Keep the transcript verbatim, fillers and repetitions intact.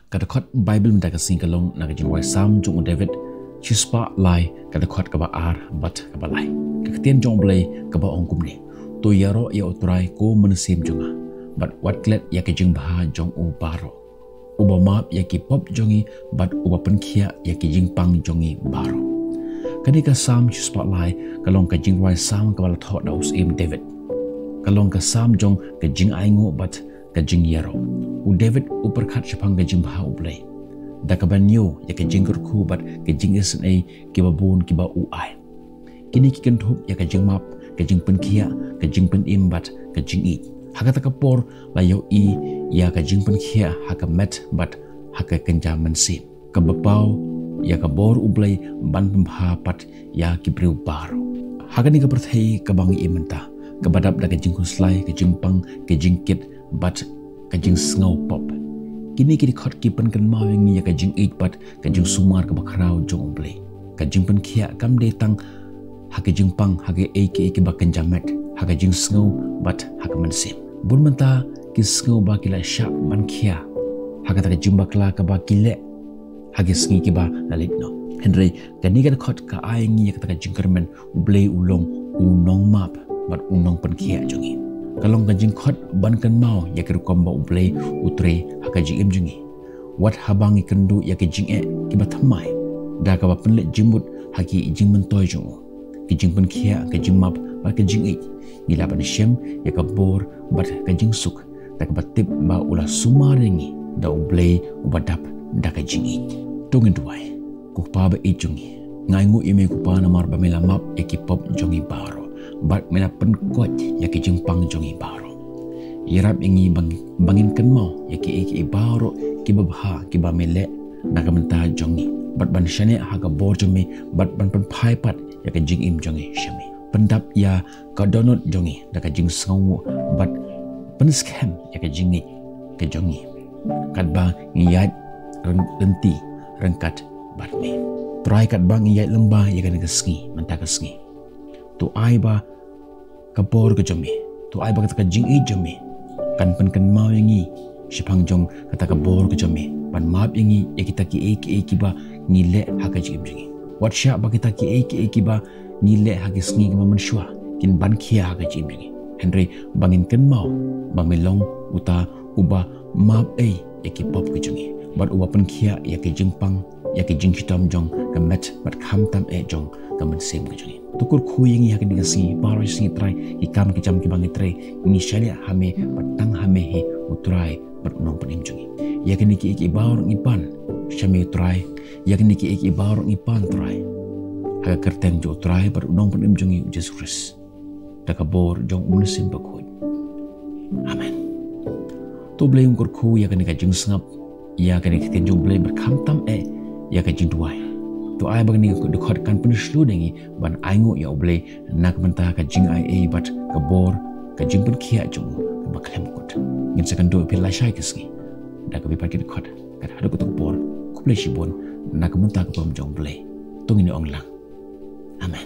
Ka dkhot Baibl mynta ka sngi ka long na ka jingrwai Salm jong u David, shispah lai, ka dkhot kaba ar bad kaba lai. Ka ktien jong u Blei kaba ong kumne: To ïaroh ïa u Trai, ko mynsiem jong nga, bad wat klet ïa ka jingbha jong u baroh, uba map ïa ki pop jong ngi bad uba pynkhiah ïa ki jingpang jong ngi baroh. Kane ka Salm shispah lai ka long ka jingrwai Salm kaba la thoh da u Syiem David. Ka long ka Salm jong ka jingainguh bad ka jingïaroh. U David u pyrkhat shaphang ka jingbha u Blei da kaba ñiew ïa ka jingkyrkhu bad ka jingisynei kiba bun kiba u ai. Kine ki kynthup ïa ka jingmap, ka jingpynkhiah, ka jingpynim bad ka jingïeit. Ha kata ka por la ïohi ïa ka jingpynkhiah ha ka met bad ha ka kynja mynsiem, kaba paw ïa ka bor u Blei ban pynbha pat ïa ki briew baroh. Ha kane ka pyrthei kaba ngi im mynta, kaba dap da ka jingkhuslai, ka jingpang, ka jingkit bad ka jingsngew pop, kine ki dkhot ki pynkynmaw ïa ngi ïa ka jingïeit bad ka jingsumar kaba khraw jong u Blei. Ka jingpynkhiah kam dei tang ha ka jingpang, ha kiei kiei kiba kynja met, ha ka jingsngew bad ha ka mynsiem. Bun mynta ki sngew ba ki la shah ban khia ha kata ka jingbakla kaba ki leh ha ki sngi kiba la leit noh. Hynrei kane ka dkhot ka ai ngi ïa kata ka jingkyrmen, u Blei u long u nongmap bad u nongpynkhiah jong ngi. Ka long ka jingkhot ban kynmaw ïa ka rukom ba u Blei u trei ha ka jingim jong ngi, wat haba ngi kynduh ïa ki jingeh kiba thymmai, da kaba pynleit jingmut ha ki jingmyntoi jong u, ki jingpynkhiah, ka jingmap bad ka jingïeit. Ngi lah ban shem ïa ka bor bad ka jingsuk da kaba tip ba u la sumar ïa ngi da u Blei uba dap da ka jingïeit. To ngin duwai. Ko Kpa ba ïeit jong ngi, nga ainguh ïa me ko Kpa namar ba me la map ïa ki pop jong ngi baroh bad me la pynkoit ïa ki jingpang jong ngi baroh. Ïarap ïa ngi ba ngin kynmaw ïa kiei kiei baroh kiba bha kiba me leh na ka bynta jong ngi, bad ban shaniah ha ka bor jong me, bad ban pynphai pat ïa ka jingim jong ngi sha me. Pyndap ïa ka dohnud jong ngi da ka jingsngewnguh bad pynskhem ïa ka jingngeit ka jong ngi, katba ngi ïaid lynti ryngkat bad me. Trai, katba ngi ïaid lyngba ïa kane ka sngi mynta ka sngi, to ai ba ka bor ka jong me, to ai ba kata ka jingïeit jong me kan pynkynmaw ïa ngi shaphang jong kata ka bor ka jong me, ban map ïa ngi ïa kita kiei kiei kiba ngi leh ha ka jingim jong ngi. Wat shah ba kita kiei kiei kiba ngi leh ha ki sngi kiba mynshuwa kin ban khia ha ka jingim jong ngi, hynrei ba ngin kynmaw ba me long uta uba map ei ïa ki pop ka jong ngi bad uba pynkhiah ïa ki jingpang, ïa ki jingshitom jong ka met bad khamtam eh jong ka mynsiem ka jong ngi. To kyrkhu ïa ngi ha kane ka sngi, baroh shi sngi Trai, ki kam ki jam kiba ngi trei, ngi shaniah ha me bad tang ha me hi u Trai bad u Nongpynim jong ngi. Ïa kine kiei kiei baroh ngi pan sha me u Trai, ïa kine kiei kiei baroh ngi pan Trai ha ka kyrteng jong u Trai bad u Nongpynim jong ngi u Jisu Khrist, da ka bor jong u Mynsiem Bakhuid. Amen. To u Blei un kyrkhu ïa kane ka jingsngap, ïa kane ka ktien jong u Blei bad khamtam eh ïa ka jingduwai. To ai ba kane ka dkhot kan pynshlur ïa ngi ban ainguh ïa u Blei na ka bynta ka jingaiei bad ka bor, ka jingpynkhiah jong u kaba khlem kut. Ngin sa ïakynduh ïa phi lashai ka sngi da kaba pat ka dkhot, kat haduh katto ka por, khublei shibun na ka bynta ka burom jong u Blei. To ngin ïa ong lang, Amen.